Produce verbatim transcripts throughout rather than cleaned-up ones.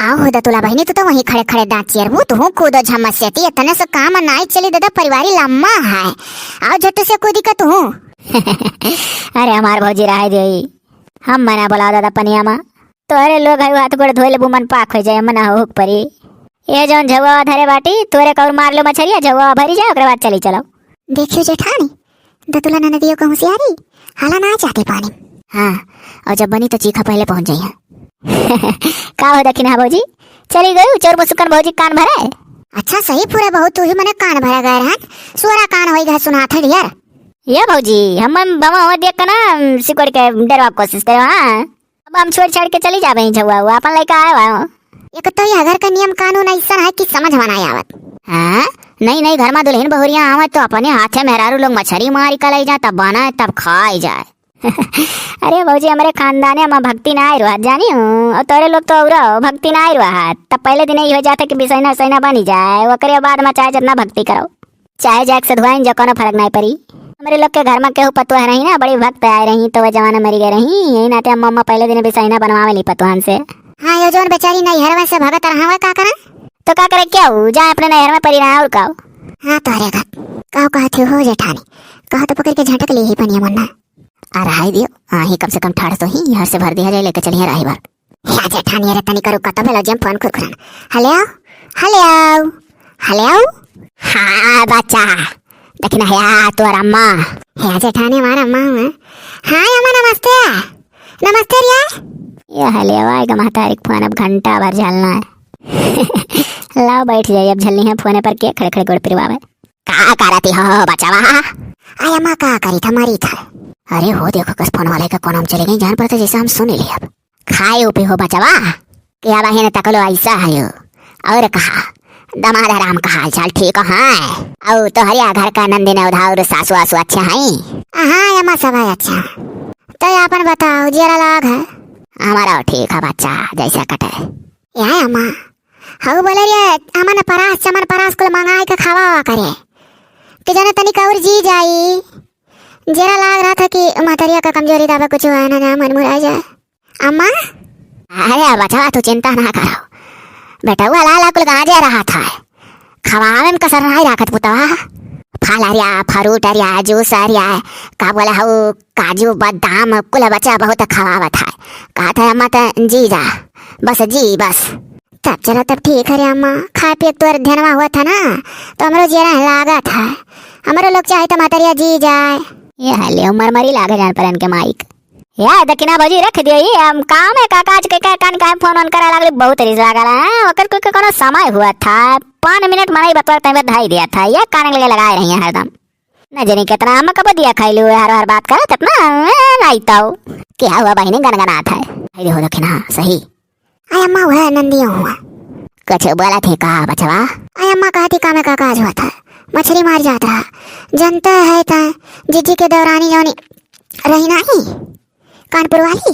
आओ हो दतुला बहिनी, तू तो वहीं खड़े खड़े दाँत चियरबू, तू हूँ कूदो झमस्यती, इतने से काम नाई चली दादा, परिवारी लम्मा है। आओ झट से कूदी का तू हूँ। अरे हमार भौजी रहे देई, हम मना बोलाओ दादा पनिया मा। तोहरे लोग है हाथ गोड़ धोए लेबू, मन पाक हो जाए, मना हो हुक परी। ये जौन झौवा धरे बाटी, तोरे कौर मार लो मछरिया, झौवा भरी जाए, ओकरे बाद चली चलो। देखियो जेठानी, दतुला ननदियो के होशियारी, हाला ना जाते पानी। हाँ, और जब बनी तो चीखा पहले पहुंच जाइए। का हो दखिना भौजी, चली गई चोर मुसुकन भौजी कान भरे। अच्छा सही पूरा बहुत तू ही मने कान भरे गए रहन, सोरा कान होई गए सुनात है ढेर। ये भौजी, हम बमा हुआ देख के ना सिकुड़ के डरवा कोशिश करे, हाँ। अब हम छोड़ छाड़ के चली जाबे ही झौवा हुआ, अपन लइका आए हुआ। एक तो ये घर का नियम कानून ऐसा है कि समझ में ना आवत। हाँ, नहीं नहीं, घर में दुल्हन बहुरिया आवे तो अपने हाथे मेहरारू लोग मछरी मारी के लई जाए, तब बनाए तब खाई जाए। अरे भौजी, हमरे खानदाने में भक्ति ना आई रहत जानी हूँ, और तोरे लोग तो और भक्ति ना आई रहत, तब पहले दिन ही हो जाता कि बिसैना सैना बनी जाए, ओकरे बाद में चाहे जितना भक्ति करो। चाहे जाग से धुआइन जो कोनो फर्क नाई परी। हमरे लोग के घर में केहू पतुआ रही ना, बड़ी भक्त आए रही, तो वह जमाना मरी गए रही। यही नाते हम मम्मा पहले दिन बिसैना बनवावे ली पतुआन से। हाँ, यो जौन बेचारी नैहर में से भगत रहा हुआ का करा? तो का करे क्या हो, जाए अपने नैहर में परी रहा और का हो? हाँ, तोहरे गत। का कहत हो जेठानी? कहा तो पकड़ के झटक ली ही पनिया मन्ना। आ रहा है दियो, हाँ ही कम से कम ठाड़ तो ही, यहाँ से भर दिया जाए, लेके चलिए राही बार। हे जेठानी, अरे तनी करू कतौ बेलो जेम फोन खुरखुरन। हेलो, हेलो, हेलो। हाँ बच्चा, देखिना हे तोर अम्मा। हे जेठानी, हमार अम्मा हुआ। हाँ अम्मा, नमस्ते। नमस्ते रिया। ये हेलो, आएगा महतारी फोन, अब घंटा भर झलना है। लाओ बैठ जाइए, अब झलनी है फोने पर के खड़े खड़े गोड़ पिरवावे। का करती हो बचवा? अरे अम्मा, का करी था, मरी था। अरे हो देखो, कस फोन वाले का कौन हम चले गए, जान पड़ता जैसे हम सुन लिया। अब खाए उपे हो बचवा? के अब है न तकलो ऐसा है हो। और कहा, दमाद राम का हाल चाल ठीक है? और तोहरिया घर का नंदी ने उधार सासु आसु अच्छा है? हाँ अम्मा, सब है अच्छा। तो अपन बताओ, जेरा लाग है? हमारा ठीक है बच्चा, जैसा कटे। या अम्मा, हऊ बोले रे, अमन परास, चमन परास कुल मंगाए के खावा करे। कि जाने तनिक और जी जाई। जेरा लाग रहा था कि महतरिया का कमजोरी दाबा कुछ हुआ ना, ना मन मुरा जाए। अम्मा? अरे बचवा, तू चिंता ना करो। बेटवा लाला कुल गांजे रहा था। खवावे में कसर नाई राखत पुतवा। फल अरिया, fruit अरिया, juice अरिया, का बोले हऊ, काजू, बादाम, कुल बच्चा बहुत खवावत है। कहत है, "अम्मा, त जी जा, बस जी, बस।" तब चला, तब ठीक है रे अम्मा, खाए पिए के तोर ध्यानवा हुआ था ना, तो हमरो जेरा लागत है। हमरो लोग चाहे तो महतरिया जी जाए। ये हाले उमर मरी लागे जान परन के माइक। या दखिना भौजी रख दियो, ये हम काम है काका आज के का कान काहे फोन ऑन करे लागले, बहुत रिस लागल है। ओकर कोई के कोनो समय हुआ था, पाँच मिनट मनई बतवा टाइम धाई दिया था, ये कान लगे लगाए रही है हरदम। न जानी कितना हम कब दिया खाई लू, हर हर बात करत इतना, ए, नहीं तो। क्या हुआ बहिनी, गनगनात है? हाय देखो दखिना, सही। आय अम्मा, वह नंदियो हुआ। कुछ बोला थे का बचवा? आय अम्मा, कहती का में का काज हुआ था, मछली मार जात रहा। जनता है ता जिज्जी के देवरानी जौनी रही नाही कानपुर वाली।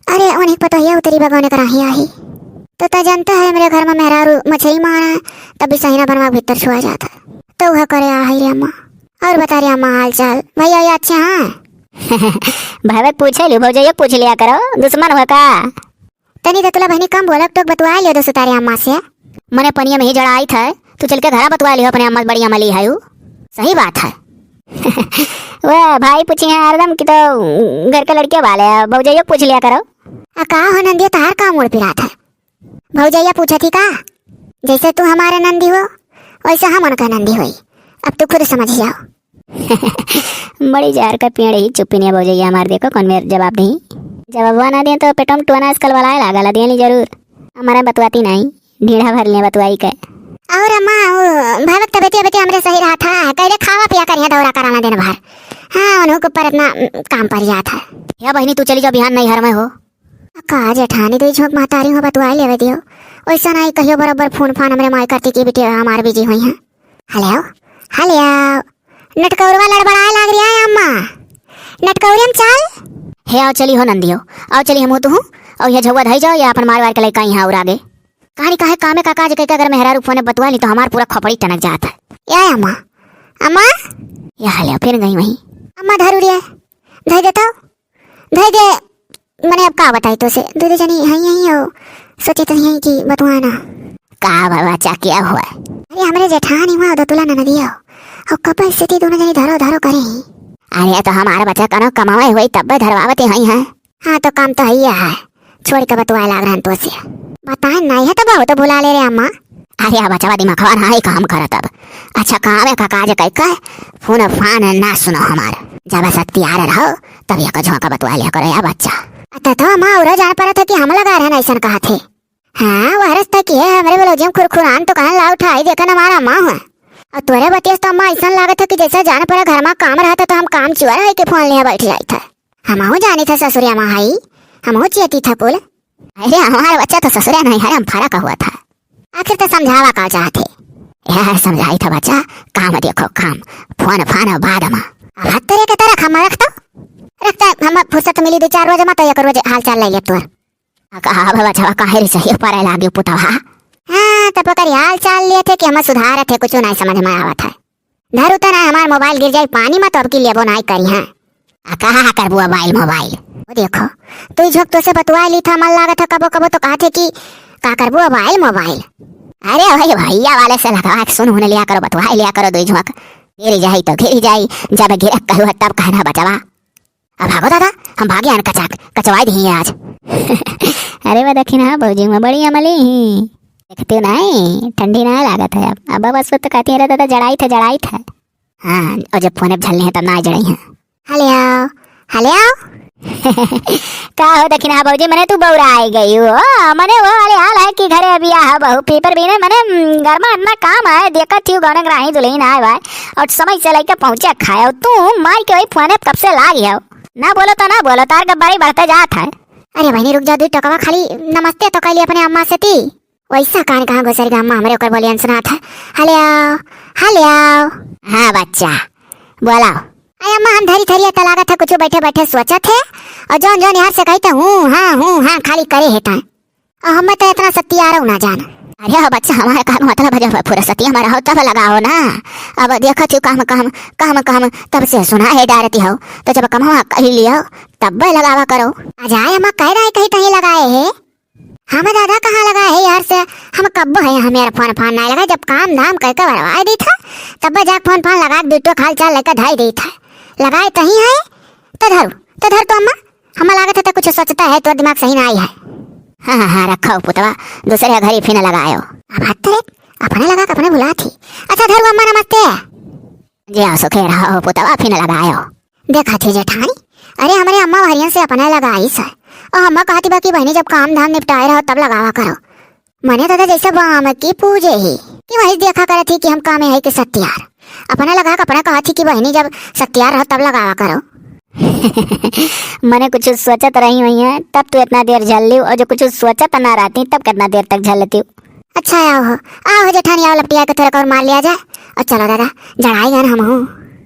अरे उन्हीं पतोहिया उतरी बगौने कराही आही। तो ता जनता है मेरे घर में मेहरारू मछली मारा है, तब भी सहीना बनवा भीतर छुआ जाता है। तो वह करे आ है रे अम्मा। और बता रे अम्मा हाल चाल? भैया ये अच्छे हैं? भावक पूछे लियो, भौजैया पूछ लिया करो, दुश्मन हुआ का? तनी दतुला बहिनी कम बोलक, टोक बतुआ लियो दो सुतारे अम्मा से। मने पनिया में ही जड़ाई था, तू चल के घरा बतुआ लियो अपने अम्मा, बड़ी अम्मा ली है उ। सही बात है। वह भाई पूछी हैं हरदम कि तो घर के लड़के वाले हैं, भौजैया पूछ लिया करो। आ का हो नंदिया, तार का मूड़ पिरात है? भौजैया पूछत ही का? जैसे तू हमारे नंदी हो, वैसे हम उनका नंदी होई। अब तू खुद समझ जाओ। बड़ी जार का पेड़ ही चुप्पी नहीं भौजैया हमार, देखो कौन मेर जवाब दी। जवाबवा ना दिए तो पेटम टोना आजकल वाला लागल, दिए नहीं जरूर। हमारा बतवाती नहीं, ढीढ़ा भर लिया बतवाई के। और अम्मा, वो भावक तबीयत, तबीयत हमरे सही रहा था, कैले खावा पिया करिया दौरा कराना दिन भर। हाँ, उन्हों के ऊपर इतना, उम, काम पड़ जाता है। या बहिनी, तू चली जाओ, बिहान नहीं हर में हो। का जेठानी, दुई झोंक महतारी हो बतुआई लेवे दियो। ओइसा नाई कहियो बरोबर फोन फान हमरे माई करती की बिटिया हमार बिजी होई हैं। हेलो, हेलो, नटकौरवा लड़बड़ाए लाग रिया है अम्मा। नटकौरी में चल। हे आओ चली हो नंदियो, आओ चली हम हो तू हूँ। और यह झौवा धई जाओ, या अपन मार वार के लइका यहाँ और आगे। कहानी काहे कामे का काज कह के अगर मेहरारू फोने बतुआ ली तो हमार पूरा खोपड़ी टनक जात है। या अम्मा, अम्मा। या हेलो, फिर गई वहीं। अम्मा धरू रिया, धई देता। धई दे, मने अब का बताई तो से, दू दे जनी हई हई हो, सोचित रही कि बतुआ ना। का बा बच्चा, क्या हुआ? अरे, हमरे जेठानी हुआ दतुला ननदिया हो, और कब स्थिति दोनों जनी धरो धरो करे ही। अरे, तो हमारे बच्चा कनो कमावे हुई तब धरवावते हई हैं। हाँ, तो काम तो हइये है, छोड़ के बतुआए लाग रहन तो से। बताए नहीं है तो बहुत भुला ले रे अम्मा। अरे, अब बचवा दिमागवा ना ही काम करत अब। अच्छा, काम है का काज कई का, फोन फान ना सुनो हमार। जब सत्यार रहो, तब एक झोंका बतुआ लिया करो या बच्चा। अत तो अम्मा और जान पड़त है कि हम लगा रहन ऐसन कहा थे। हाँ, वह रस्ता की है, हमरे ब्लाउज में खुरखुरान तो कहन ला उठाई, देखन हमारा अम्मा हुआ। और तोरे बतिया से तो अम्मा ऐसन लागत है कि जैसे जान पड़ा घर में काम रहता तो हम काम चुआ रहे के फोन लिया बैठ जाइत है। हमहू जानी था ससुरिया माँ हई, हमहू चेती था कुल। अरे हमारा बच्चा तो ससुरिया नहीं है, हम फर्क हुआ था। आखिर तो समझावा का चाहत है? यह समझाई था बच्चा, काम देखो काम, फोन फान बाद में। अब हाथ तेरे के तरह हम रख तो, रखता हम फुर्सत मिली दो चार रोज में तो एक रोज हाल चाल ले ले तोर। आ, कहा बा बचवा, काहे रे सही परे लागे पुतवा? हाँ, तब ओकर हाल चाल लिए थे कि हम सुधारत है, कुछ नहीं समझ में आवत है। धरू त ना हमार मोबाइल गिर जाई पानी में तो अब की लेबो नहीं करी है। आ, कहा करबू मोबाइल मोबाइल? वो देखो, तू ही झोंक तो से बतुआ ली था, मन लागत है कबो कबो तो कहते कि का करबू मोबाइल मोबाइल। अरे वही भैया वाले से लगवा के सुन हुन लिया करो, बतुआ लिया करो, दो ही झोंक। गिर जाई तो गिर जाई, जब गिरक कहू है तब कहना बचवा। अब भागो दादा, हम भागे आन कचाक, कचवाई दिही आज। अरे वो देखी ना भौजी, मैं बड़ी अमली ही। देखते नहीं, ठंडी ना लागत है अब। अब बस वो तो कहती है, "अरे दादा, जड़ाई था, जड़ाई था।" हाँ, और जब फोन अब झलने हैं, तब ना जड़ाई हैं। हेलो, हेलो। का हो दखिना भौजी, मने तू बौराई गई हो? मने वो वाले हाल है कि घरे अभी आ बहू पीपर भी नहीं, मने, हम्म, घर में इतना काम है, देखत थी गौनक राही दुल्हन आए भाई, और समय से लेके पहुंचे खाए, और तू मार के वही फोन कब से लाग गया हो? ना बोलो तो ना बोलो, तार का बड़ी बढ़ते जात है। अरे बहनी रुक जा, दू टकवा खाली नमस्ते तो कैली अपने अम्मा से ती। वैसा कान कहाँ घुसर गया अम्मा, हमरे ओकर बोलियन सुनात है। हेलो, हेलो। हाँ बच्चा, बोलाओ। अरे अम्मा, हम धरी थरिया त लागत है कुछ बैठे बैठे सोचत है, और जौन जौन यार से कही त हूँ हाँ, हूँ हाँ खाली करे है ताए। और हमें तो इतना सत्यारो ना जान। अरे हो बच्चा, हमारे कान मतलब है जब फुर्सती हमारा हो तब लगाओ ना। अब देखत हो काम काम, काम काम तब से सुना है डारती हो, तो जब कमवा कही लियो तब लगावा करो। अजाए अम्मा कह रहा है कहीं कहीं लगाए है। हम दादा कहाँ लगाए है यार से, हम कब्बो है, हम यार फोन फान नहीं लगाए, जब काम धाम करके बरवाए दी था, तब जाके फोन फान लगा के बिट्टो खाल चाल लेकर धाई दी था। लगाए तही है, तो धरू, तो धर तो अम्मा, हम लागत है तो कुछ सोचता है, तो दिमाग सही ना आई है। हाँ, हाँ, हाँ, रखो पुतवा, दूसरे घर ही फिर लगायो। अब हद है, अपने लगा के अपने बुला थी। अच्छा धरू अम्मा, नमस्ते। जे असो के रहो पुतवा, फिर लगायो। देखा थी जेठानी, अरे हमरे अम्मा भरियन से अपने लगाई से। और अम्मा कहती बा कि बहनी जब काम धाम निपटाए रहो तब लगावा करो। मने दादा जैसे बाम की पूजे ही कि वही देखा करे थी कि हम कामे है कि सत्यार। अपने लगा के अपने कहा थी कि बहनी जब सत्यार रहो तब लगावा करो। मने कुछ सोचत रही हुई है तब तू इतना देर झल लियो, और जो कुछ सोचत ना रहती तब कितना देर तक झल लेती। अच्छा, आओ हो, आओ हो जेठानी, आओ लपटिया के थोड़ा और मार लिया जाए। और चलो दादा, जड़ाई गन हम हूँ।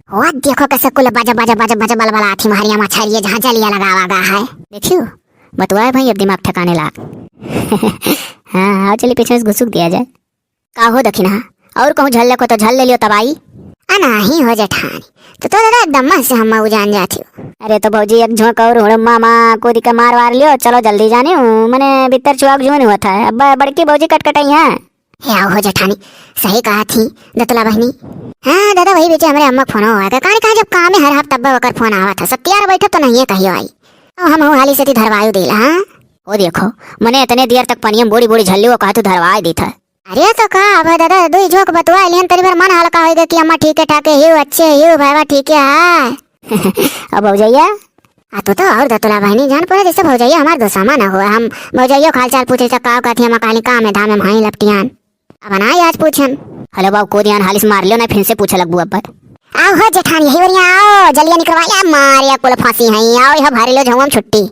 हो, देखो कैसे कुल बजा, बजा, बजा, बजा, बल, बल आथी महरिया मछरिया जहाँ जलिया लगावा गा है। देखियो, बतुआए भाई, अब दिमाग ठिकाने लाग। हाँ, आओ चलिए पीछे से घुसुक दिया जाए। का हो दखिना, और कहूँ झल लेको तो झल ले लियो तबाई। आ नाही हो जेठानी, तो, तो दादा एकदम मन से हम उजान जाती हो। अरे तो भौजी एक झोंक और हुड़म्मा माँ कूद के मार वार लियो, चलो जल्दी जाने हूँ, मने भीतर चुआक जुआन हुआ था, अब बड़की भौजी कटकटाई है। हे आओ हो जेठानी, सही कहा थी दतुला बहनी। हाँ दादा, वही बीचे हमरे अम्मा के फोन हुआ है, कहानी कहा जब काम में हर हफ्ता अब्बा ओकर फोन आवा था, सत्यार बैठो तो नहीं है कहियो आई। तो हम हूँ हाली से ती धरवायु देला, हाँ। ओ देखो, मने इतने देर तक पनिया में बूढ़ी बूढ़ी झल्ली वो कहा तू धरवाए दी था। अरे तो का अब दादा, दुई झोंक बतुआ लिहन, तनी भर मन हल्का होइगा कि अम्मा ठीके ठाके हिउ, अच्छे हिउ, भाईवा ठीके है। अब भौजैया? आ तू तो और दतुला बहनी जान पड़े, जैसे भौजैया हमार दुश्मन हो। हम भौजैया के हाल चाल पूछे से का कहती, हम काली काम है धाम में भाई लपटियान। अब ना आज पूछन। हेलो बाबू, को ध्यान हालिस मार लियो ना, फिर से पूछे लगबू अब। आओ हो जेठानी, यही बढ़िया आओ, जल्दी निकलवा ले, मारे कुल फांसी है, आओ यह भारी लो झुआ में छुट्टी।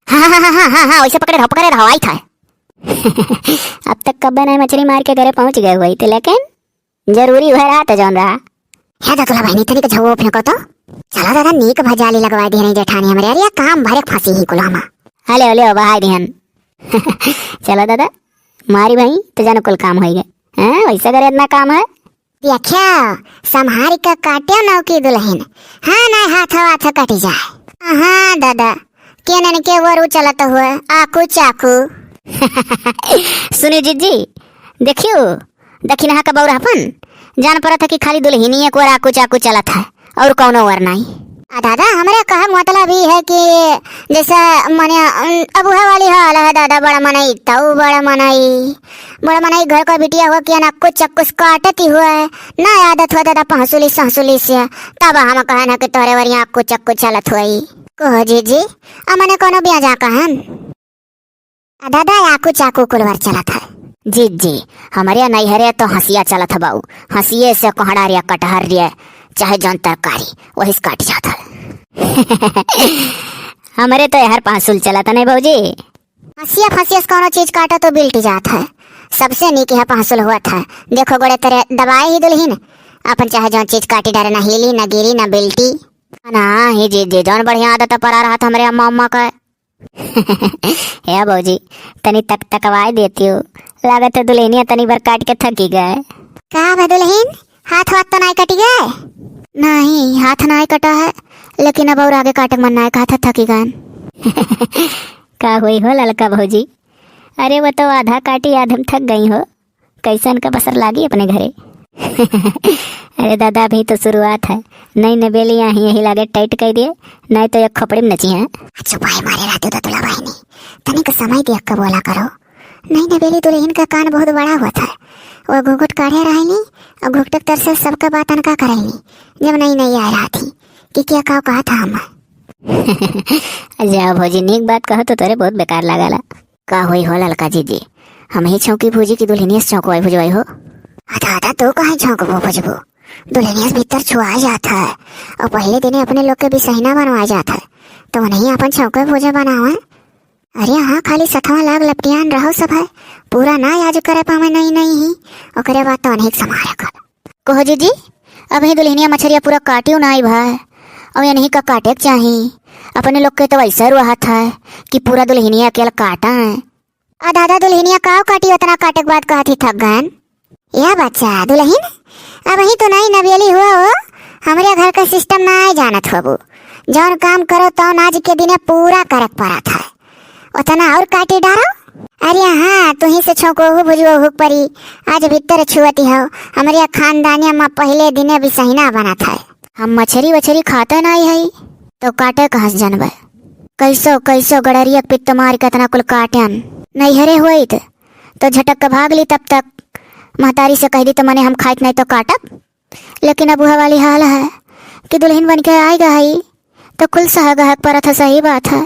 हाँ, हाँ, हाँ, हाँ, हाँ, हाँ, वैसे पकड़े रहो, पकड़े रहो, आई था। अब तक कब्बे नहीं मछली मार के घरे पहुंच गए हुई थे, लेकिन जरूरी हुए रहा तो जौन रहा। हे दतुला बहनी, तनिक झुआ फेंको तो। चलो दादा, नीक भजाली लगवा दे रही जेठानी हमरे, अरे काम भरे फांसी ही कुलामा। हले, हले, बहाई दिहन। चलो दादा, मारी भाई, तो जानो कुल काम होई गए। हैं, वैसे करे इतना काम है? देखियो, संभारी के काट्यो नौकी दुल्हन। हाँ, नहीं हाथ वाथ कट जाए। हाँ दादा, केनन के वरु चलत हुए, आकू चाकू। सुनियो जीजी, देखियो, दखिनहा का बउर अपन, जान परत है कि खाली दुलहिनिये को आकू चाकू चलत है, और कौनो वर नाई। आ दादा, हमरे कहक मतलब ई है कि जैसे मने, अम, अब उहे वाली हाल है दादा, बड़ा मनई तऊ बड़ा मनई, बड़ा मनई घर का बिटिया हुआ कि अनक्कुच चक्कुच काटती हुए, ना आदत हुआ दादा पहसुली सहसुली से, तब हम कहन है कि तोहरे वरिया अक्कुच चक्कुच चलत हुई। कहो जीजी, आ मने कौनो ब्याजा कहन? आ दादा, आकू चाकू कुलवर चलत है। जीजी, हमरे नैहरे तो हंसिया चलत है बाऊ। हंसिये से कोहड़ा रे, कटहर रे, चाहे जौन तरकारी, वही से काट जात है। हमरे तो यहर पहसुल चलत है नहीं भौजी। हंसिया फंसिया से कौनो चीज काटो तो बिल्टी जात है। सबसे नीक यह पहसुल हुआ था। देखो गोड़े तेरे दबाए ही दुलहिन, अपन चाहे जौन चीज काटी डारे, ना हिली, ना गिरी, ना बिल्टी। ना ही जीजी, जौन बढ़िया आदत परा रहा था हमरे अम्मा अम्मा का। हे भौजी, तनी तक तकवाए देती हो। लागत है दुलहिनिया तनी भर काट के थकी गए। का बा दुलहिन, हाथ वाथ तो नाई कटी गए? नहीं, हाथ नाई कटा है, लेकिन अब और आगे काटे के मन नाई कहा था, थकी गए। का हुई हो ललका भौजी? अरे वो तो आधा काटी आधे में थक गई हो। कैसन का बसर लागी अपने घरे। अरे दादा, अभी तो शुरुआत है। नई नबेली यहीं यही लागे टाइट कर दिए, नहीं तो एक खोपड़ी में नची है। चुपाई मारे रहते तो तुला बहिनी, तनिक समय दिया का बोला करो। नई नबेली दुलहिन का कान बहुत बड़ा हुआ था। वो घुघुट काढ़े रहनी और घुघटक तर से सबका बातन का करैनी। जब नई नई आए रहा थी कि क्या का कहा था हम। जा भौजी, नीक बात कहो तो तोरे बहुत बेकार लागला। का होई हो ललका जीजी, हम ही छौंकी भूजी की दुलहिनिया से छौंकवाई भुजवाई हो? अदा अदा, तू काहे छौंकबो भुजबो? दुलहिनिया से भीतर छुआ जात है और पहले दिने अपने लोग के बिसहिना बनवा जात है, तो उन्हीं अपन छौंके भूजे बनावे। अरे हाँ, खाली सथवा लाग लपटियान रहो सब है, पूरा ना आज करे पावे नई नई ही, ओकरे बाद तो अनेक समारे कर। कहो जीजी, अबहीं दुलहिनिया मछरिया पूरा काटियो ना आई भाई, अब इन्हीं का काटे के चाही। अपने लोग के तो वैसे रुआत है कि पूरा दुलहिनिया अकेला काटा है। आ दादा, दुलहिनिया काव काटी, उतना काटे के बाद कहत ही थक गन। या बच्चा, दुलहिन, अबहीं तो नई नबेली हुआ हो, हमरे घर का सिस्टम ना आए जानत होबू। जौन काम करो तौन आज के दिने पूरा करे के परत है। उतना और काटी डारो। अरे हाँ, तुही से छौंको हो भुजो हुक परी। आज भीतर छुअती हो, हमरे खानदानिया में पहले दिने बिसहिना बनत है। हम मछरी वछरी खाते नहीं है, तो काटे कहाँ से जनबे? कैसो कैसो गड़रिया के पित्त मार के इतना कुल काटन। नैहरे होइत तो झटक के भाग ली, तब तक महतारी से कह दी तो मने हम खाइत नहीं तो काटब। लेकिन अब वह वाली हाल है कि दुलहिन बन के आए गई तो कुल सह गहक परत है, सही बात है।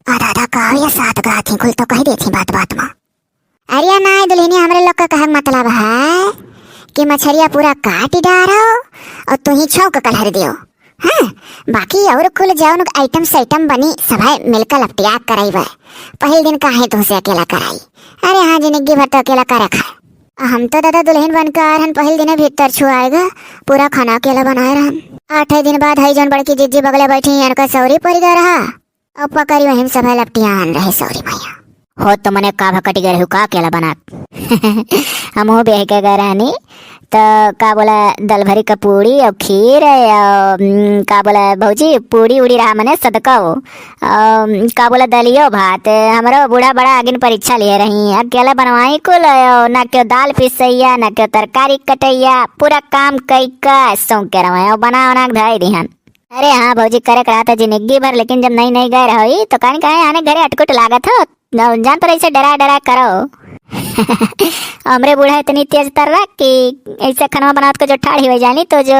आ दादा, का ये साथ गात ही कुल तो कह देती बात बात में। अरे नाई दुलहिनिया, हमरे लोग का कहक मतलब है कि मछरिया पूरा काट डारो और तुही छौंक कलहर दियो। हाँ, बाकी और कुल जौन आइटम साइटम बनी, सभे मिलकर लपटिया करइबे। पहिल दिन काहे तुहसे अकेला कराई? अरे हाँ, जिंदगी भर तो अकेला करे खाए। आ हम तो दादा दुलहिन बन के आ रहन, पहिल दिने भीतर छुआएगा, पूरा खाना अकेला बनाए रहन। आठे दिन बाद हई जौन बड़की जिज्जी बगले बैठी, इनका सौरी पड़ गया रहा। अब पकड़ी वहीं सभे लपटियान रहे सौरी मैया। हो तो मने का भकटी गए रहू का अकेला बना? हमहू बेह के गए रहनी, तो का बोला, दल भरी का पूड़ी और खीर और, उम, का बोला भौजी, पूड़ी उड़ी रहा मने सदका हो, और का बोला, दलियो भात। हमरो बूढ़ा बड़ा आगिन परीक्षा लिए रही, अकेला बनवाई कुल, और ना क्यों दाल पिसैया, ना क्यों तरकारी कटैया, पूरा काम कई का सौंक के रहे और बना उना के धराई दिहन। अरे हाँ भौजी, करे के रहा था जिंदगी भर, लेकिन जब नई नई गए रहो तो कहन कहे आने घरे अटकुट लागत हो, न, जान पर ऐसे डरा डरा करो। हमरे बूढ़ा इतनी तेज तर्रा कि ऐसे खाना बनावत को जो ठाढ़ी हो जानी तो जो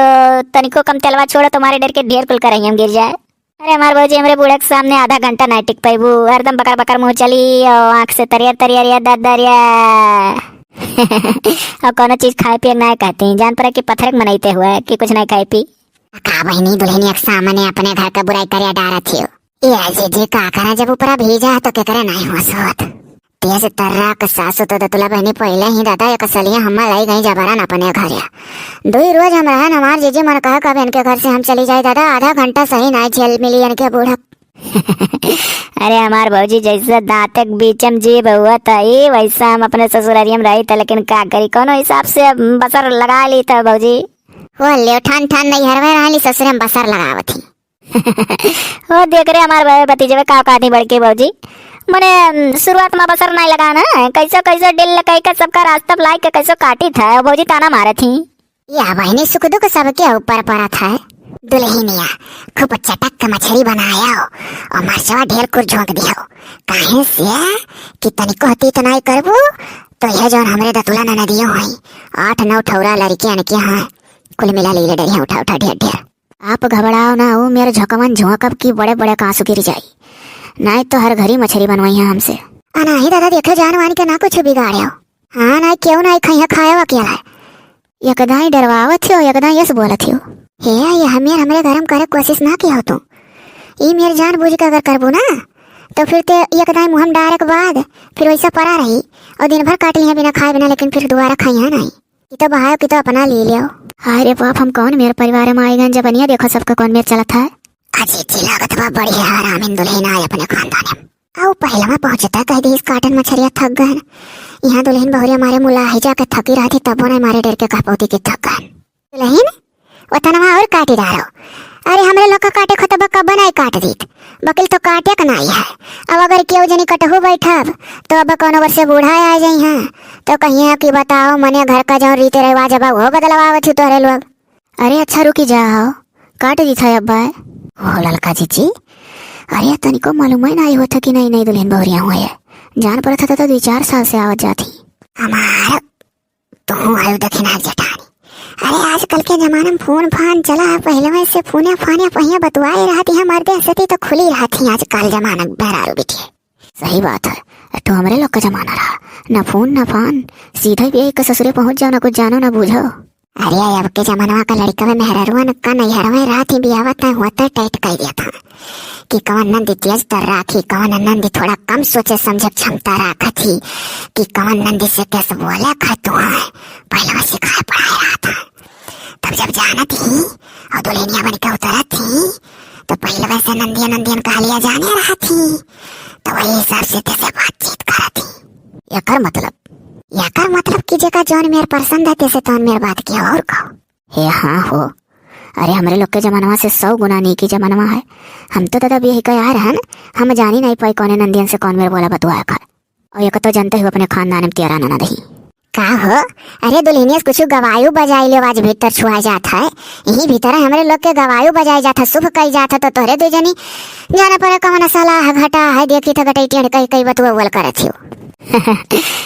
तनिको कम तेलवा छोड़ो, तुम्हारे डर के ढेर कुल करही हम गिर जाए। अरे हमार भौजी, हमरे बूढ़ा के सामने आधा घंटा नहीं टिक पैबू, हरदम बकर बकर मुंह चली और आंख से तरियर तरियर या दर दर या। और कोनो चीज खाए पिए के ना कहती, जान पड़े कि पत्थर के मनैते हुए कि कुछ नहीं खाए पी। का बहिनी, दुलहिनिया के सामने अपने घर का बुराई करिया डारत हियो। ए जीजी, का करा, जब ऊपरा भीजा है तो केकरे नाई होश होत। तेज तर्रा के सासु तो दतुला बहिनी पहिले ही दादा एक सलिया हम्मा लाई गई जबरन अपने घरे। दुई रोज हम रहन, हमार जीजी मन कहा कब इनके घर से हम चली जाए दादा, आधा घंटा सही नाई झेल मिली इनके बूढ़ा। अरे हमार भौजी जैसे दांत के बीच में जीभ हुआ था, ई वैसा हम अपने ससुरारिया में रही था, लेकिन का करी, कोनो हिसाब से बसर लगा ली था भौजी। हो ले, ठान ठान नहीं हरवे रहली, ससुरे में बसर लगावत ही। हो देख रे हमार बड़े भतीजवे का कहती बड़की भौजी, मने, शुरुआत मा बसर नाई लगाना है, कैसो कैसो डील लगाई के सबका रास्ता लाई के कैसो काटी था, भौजी ताना मारत ही। या बहिनी, सुख दुख सबके ऊपर परत है। दुलहिनिया, खूब चटक के मछरी बनायो और मरचवा ढेर कुर झोंक दियो, काहे से कि तनिको हती तो नाई करबू तो यह जौन हमरे दतुला ननदियो हैं, आठ नौ ठौरा लड़कियन के हैं, कुल मिला लीले डरिया उठा उठा ढेर ढेर। आप घबराओ ना, ऊ मेर झोंकवन झोंकब की बड़े बड़े क आंसू गिर जाई, नाई तो हर घरी मछरी बनवाई है हमसे। आ नाही दादा, देखे जान वान के ना कुछ बिगाड़े हो। हाँ, नाई केहू नाई खइया खाए अकेला है। एकदम ही डरवावत हो, एकदम यस बोलत हो। हे, ये हमें हमरे घर में करे कोशिश ना किया हो तू। ई मेर जान बूझ के अगर करबू ना, तो फिर ते एकदम मुँह में डारे के बाद फिर वैसा पड़ा रही और दिन भर काट लिया बिना खाए बिना, लेकिन फिर दोबारा खाइया नहीं। कि तो बहायो कि तो अपना ले लियो। हाय रे बाप, हम कौन मेर परिवार में आए गए, जबनिया देखो सबका कौन मेर चलत है। अजी जी लागत बा बड़ी हरामिन दुल्हन आए अपने खानदान में। आओ पहलवा पहुँचता कह दी, इस काटन मछरिया थक गए। यहाँ दुल्हन बहुरिया मारे मुलाही जाके थकी रहती, तबो नहीं मारे डर के कह पौती कि थक गए। दुल्हन, वतनवा और काटी डारो। अरे, हमरे लोग का काटे खोतबा कब्बा नहीं काट दीत, बकिल तो काटे के नहीं है। अब अगर केहू जनी कटहू बैठब, तो अब कौनो वर्ष से बूढ़ा आ जाई हैं, तो कहिए कि बताओ, मने घर का जौन रीति रिवाज बा, वो बदलवावत हो तोहरे लोग। अरे अच्छा, रुकी जा हो, काट दी था अब्बा। हो ललका जीजी, अरे तनिको मालूम ही नहीं होता कि नई नई दुल्हन बहुरिया हुआ है। जान पड़त था तो दुई चार साल से आवत जात ही। हमार तू आयु दखिना जेठानी। अरे आजकल के जमाना में फोन फान चला है, पहले से फोने फाने पहिया बतुआए रहती है, मर्दे से तो खुली रहती है आजकल जमाना के मेहरारू बिटिया। सही बात है, एक ठो हमरे लोग का जमाना रहा, ना फोन ना फान, सीधा ही बियाह के ससुरे पहुंच जाओ, ना कुछ जानो ना बूझो। अरे अब के जमानवा का लड़का में मेहररुआ न का नैहर में रहत ही बियाह तय हुआ तय टाइट कर दिया था कि कौन नंदी तेज तर्राख ही, कौन नंदी थोड़ा कम सोचे समझे क्षमता राखत ही, कि कौन नंदी से कैसे बोले खातू है, पहले सिखाए पढ़ाए रहा था। तब जब जानत ही और दुल्हनिया बन के उतरत ही, तो पहले वैसे नंदिया नंदियन कहलिया जाने रहत ही, तो वही हिसाब से तैसे बातचीत करत ही। एकर मतलब, एकर मतलब कि जेका जौन मेर पसंद है, तैसे तौन मेर बात किया और कहो। हे हाँ हो, अरे हमरे लोग के जमानवा से सौ गुना नीकी जमानवा है। हम तो दादा बियाह के आए रहन, हम जानी नहीं पाई कौने नंदियन से कौन मेर बोला बतुआ कर। और एक तो जानते हो अपने खानदान में तेरा ननद ही। का हो? अरे दुल्हनिया से कुछ गवायु बजाई लो, आज भीतर छुआ जात है। यही भीतर हमरे लोग के गवायु बजाई जात है, शुभ कई जात है, तो तोहरे दू जनी जाने पड़े कौन सलाह घटा है, देखी था गटई टेढ़ कई कई बतुआ बोल करत हो।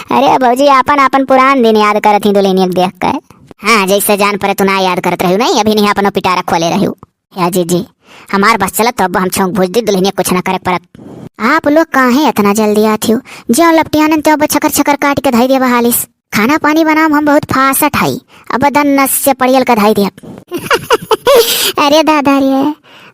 अरे भौजी, आपन आपन पुरान दिन याद करत ही दुल्हनिया के देख के। हाँ, जैसे जान पड़े तू ना याद करत रही नहीं, अभी नहीं अपनो पिटारा खोले रही। या जीजी, हमार बस चलत तो अब हम छौंक भूज दी, दुल्हनिया कुछ ना करे परत। आप लोग काहे इतना जल्दी आती हो? जो लपटियानन तो अब छकर छकर काट के धई देबा हालिस। खाना पानी बनाम हम बहुत फासट हई, अब दन नस से पड़ियल के धई देब। अरे दादा रे,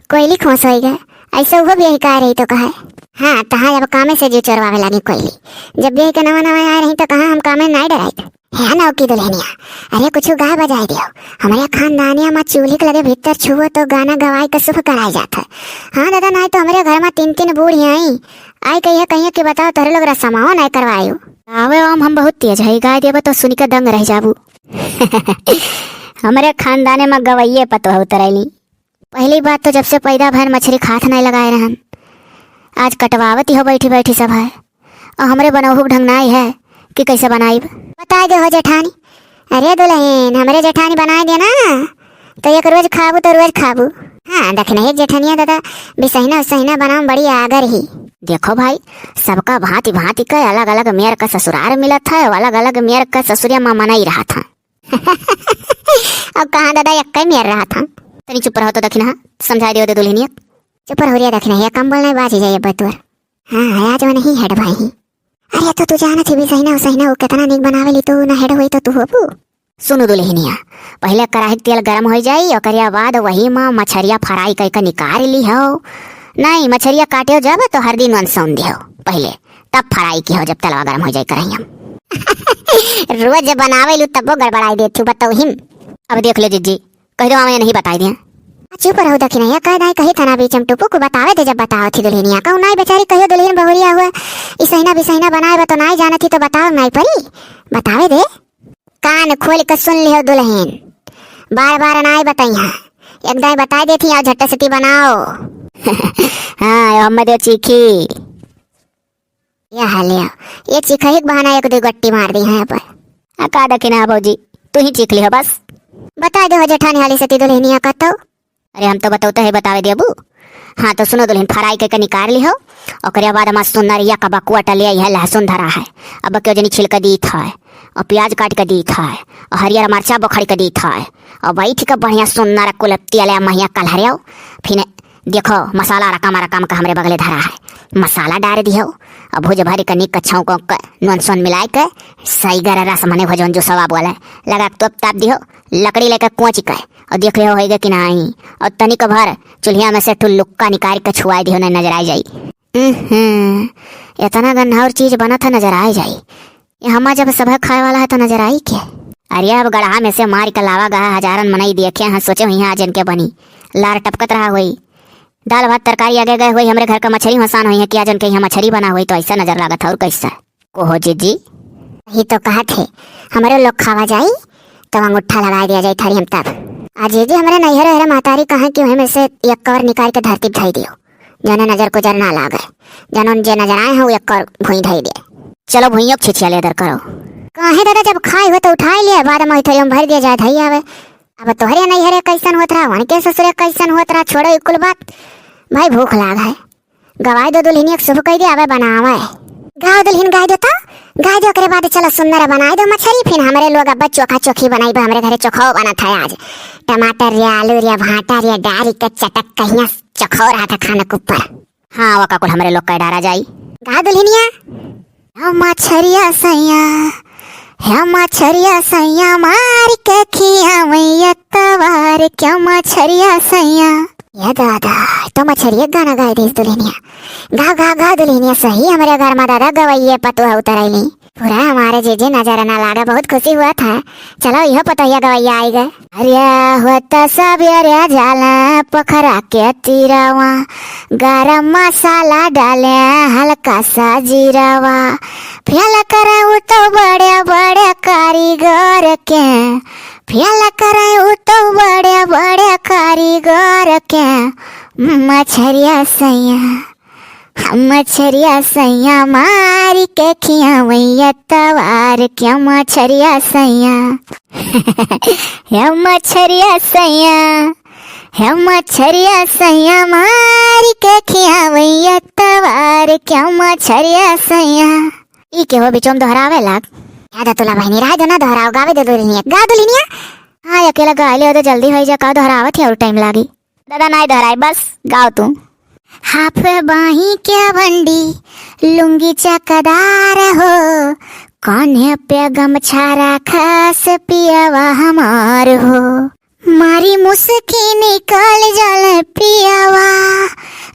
कोयली खोस होई गए, ऐसे वो भी यही कह रही तो कहे। हाँ, तहाँ अब कामे से जी चोरवावे लागी कोयली। जब बियाह के नवा नवा आए रही तो कहाँ हम कामे नाई डराइत। हे नौकी दुल्हनिया, अरे कुछ गा बजाए दियो। हमरे खानदानिया में चूल्ही के लगे भीतर छुओ तो गाना गवाई के शुभ कराए जात है। हाँ दादा, नाई तो हमरे घर में तीन तीन बूढ़ी आई, आई कहिए कहिए कि बताओ तोहरे लोग रसमाओ नाई करवायो। आवे ओम हम बहुत तेज है, गाय देबो तो सुनी के दंग रह जाबू। हमरे खानदाने में गवैये पतोह उतरैली। पहली बात तो जब से पैदा भैन मछरी खात नहीं लगाए रहन, आज कटवावती हो बैठी बैठी सब है। और हमरे बनौहू के ढंग नाई है कि कैसे बनाइब। बताए दे हो जेठानी। अरे दुल्हन, हमरे जेठानी बनाए दे ना, तो एक रोज खाबू तो रोज खाबू। हाँ, दखिना एक जेठनिया दादा बिसहिना उसहिना बनाओ बड़ी आगर ही। देखो भाई, सबका भांति भांति के अलग अलग मेर का ससुरार मिलत है, अलग अलग मेर का ससुरिया माँ मनाई रहा था। अब कहाँ दादा एक मेर रहा था। तनी चुप रहो तो दखिना, समझाए दियो दे दुल्हनिया। चुप रहो रे दखिना, ये कम बोलना बाज जाइए बतुअर। हाँ, आज वो नहीं हेड भाई। अरे तो तू जानत ही बिसहिना उसहिना वो कितना निक बनावेली, तू ना हेड होई तो तू होबू। सुनु दुल्हनिया, पहले कढ़ाई के तेल गरम हो जाई, ओकरिया बाद वही में मछरिया फ्राई कई के निकाल ली हो। नहीं, मछरिया काटे जब तो हरदी नून सौन दियो पहले, तब फ्राई की हो जब तेलवा गरम हो जाई कढ़ाई में। रोज बनावे लू तबो गड़बड़ाई देती हूँ, बताओ हिम। अब देख ले जीजी, कह दो हमें नहीं बताई दिया। चुप रहो दखिना, या कह दाई कही था ना बीच में टुपू को बतावे दे जब बताओ थी दुल्हनिया का। नाई बेचारी कहियो दुल्हन बहुरिया हुआ, ई सहिना बिसहिना बनाए बा तो नाई जानत ही तो बताओ नाई परी, बतावे दे। कान खोल के सुन लिहो दुल्हन, बार बार नाई बताई हाँ, एक दाई बताई देती आओ झट्टा सटी बनाओ। हाँ, यो हम दे चीखी। यह ले आओ, ये चिखही के बहाना एक दो गट्टी मार दिहे अब। आ, का दखिना है भौजी, तू ही चीख लिहो बस। बताइ देहो जेठानी हाली से ती दुल्हनिया का तो। अरे हम तो बतौते है, बतावे देबू। हाँ तो सुनो दुल्हन, फराई के, के निकाल लिहो। ओकरे बाद हमार सुंदर या का बकुआ टलिया यह लहसुन धरा है, अब क्यों जनी छिलके दीत है, और प्याज काट के दीत है, और हरियर मरचा बोखड़ के दीत है, और बैठ के बढ़िया सुंदर कुल तेल या महिया कलहरियो। फिर देखो मसाला रकम रकम का हमरे बगले धरा है, मसाला डार दिहो, और भुज भर के निक छौंको के नून सोन मिलाए के सईगर रस मने हो जौन जो सवा बोले लगा के तोप ताप दिहो, लकड़ी लेके कोच के, और देख लिहो होइगे कि नहीं, और तनिक भर चुल्हिया में से ठुल्लुक्का निकाल के छुआई दिहो, नहीं नजर आ जाई। उहुं, इतना गन्हाउर चीज बनत है, नजर आ जाई। ये हमा जब सभे खाए वाला है तो नजर आई के? अरे अब गड़हा में से मार के लावा गहा हजारन मनई देखे हैं, सोचे हुई हैं आज इनके बनी। लार टपकत रहा हुई। दाल भात तरकारी आगे गए हुई, हमरे घर का मछरी हसान हुई है कि आज इनके यहाँ मछरी बना हुई, तो ऐसा नजर लागत है और कैसा। कोहो जीजी। ही तो कहत है, हमरे लोग खावा जाई तो अंगूठा लगाए दिया जाई थारी हम तब। आ जीजी हमरे नैहरे हरे महतारी कहाँ कि वहीं में से एक कवर निकाल के धरती धई दियो। जने नजर गुजर ना लागे, जनन जे नजर आए हैं, वो एक कर भुइँ धई दे। चलो भुइँयों के छिछिया लेदर करो। काहे दादा, जब खाए हुए तो उठाए लिए, बाद में थरिया में भर दिया जाए, धई आवे। अब तोहरे नैहरे कैसन होत रहा, वनके ससुरे कैसन होत रहा, छोड़ो ई कुल बात। भाई भूख लाग है, गवाई दो दुल्हनिया के शुभ कह दे, आवे बनावे। गाओ दुल्हन, गाय दो तो, गाय दो, ओकरे बाद चलो सुंदर बनाए दो मछरी, फिर हमरे लोग अब चोखा चोखी बनाई, हमरे घरे चोखो बनत है आज, टमाटर रे, आलू रे, भाटा रे, डारी के चटक कहिया चखो रहा था खाने के ऊपर। हाँ, वका कुल हमरे लोग का डारा जाई। गा दुल्हनिया। हे मछरिया सैया, हे मछरिया सैया, मार के खिया मैया तवार, क्या मछरिया सैया। ये दादा, तो मछरिया गाना गाए देस दुल्हनिया। गा, गा, गा दुल्हनिया, सही हमरे घर में दादा गवैये पतोह उतर अइली। पूरा हमारे जीजी नजर ना लागा, बहुत खुशी हुआ था। चलो, इहो पतोहिया गवैया आई गए। अरे होत सबेरे जाला पोखरा के तीरवा, गरम मसाला डाले हल्का सा जीरवा, फेल करे उ तो बड़े बड़े कारीगर के, फेल करे उ तो बड़े बड़े कारीगर के। मछरिया सैया, हम मछरिया सैया मार के खियावैया तवार, क्या मछरिया सैया। हे मछरिया सैया, हे मछरिया सैया मार के खियावैया तवार, क्या मछरिया सैया। ई के हो बिचोम दोहरावे लाग? याद है तोला बहिनी, रहे दो ना दोहराओ, गावे दे दो दुल्हनिया। गा दुल्हनिया। हाँ, अकेला गा ले, तो जल्दी होई जा, का दोहरावत है और टाइम लागी। दादा नाई दोहराई, बस गाओ तू। हाफ बाही के बंडी, लुंगी चकदार हो, कान्हे पे गमछा रखस पियवा हमार हो। मारी मुस्की निकल जाले पियवा,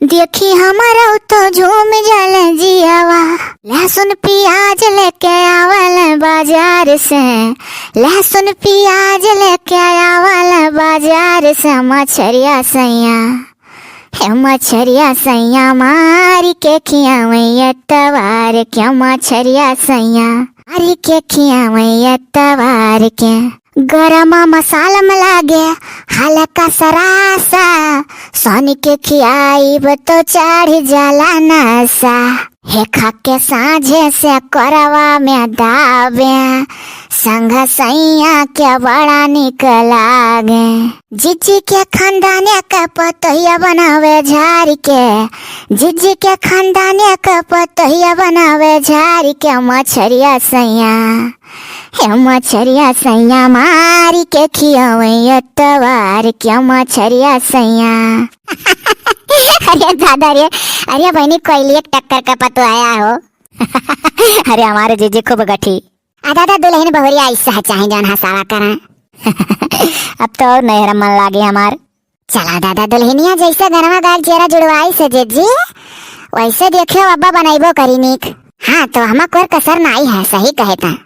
देखी हमारा तो झूम जाले जियवा। लहसुन प्याज लेके आवल बाजार से, लहसुन प्याज लेके आवल बाजार से मछरिया सैया। हे मछरिया सैया मार के खियावैया तवार के, मछरिया सैया मार के खियावैया तवार के। गरम मसाला में लागे हल्का सा रासा, सन के खियाइब तो चढ़ जाला नसा। हे खा के साँझे से करवा में दाबे, संग सैया के बड़ा निक लागे। जिज्जी के खानदाने के पतोहिया बनावे झारी के, जिज्जी के खानदाने के पतोहिया बनावे झारी के मछरिया सैया। हे मछरिया सैया मारी के खियावे एतवार के मछरिया सैया। अरे दादा रे, अरे बहिनी कोयली एक टक्कर का पतोहिया हो। अरे हमारे जीजी खूब गठी। आ दादा दुल्हन बहुरिया ऐसा चाहे जौन हंसावा करा। अब तो और नैहरा मन लागे हमार। चला दादा दुल्हनिया जैसे गनवा गाल चेहरा जुड़वाई से जीजी, वैसे देखियो अब्बा बनैबो करी नीक। हाँ तो हमा कोर कसर नाई है, सही कहे ता।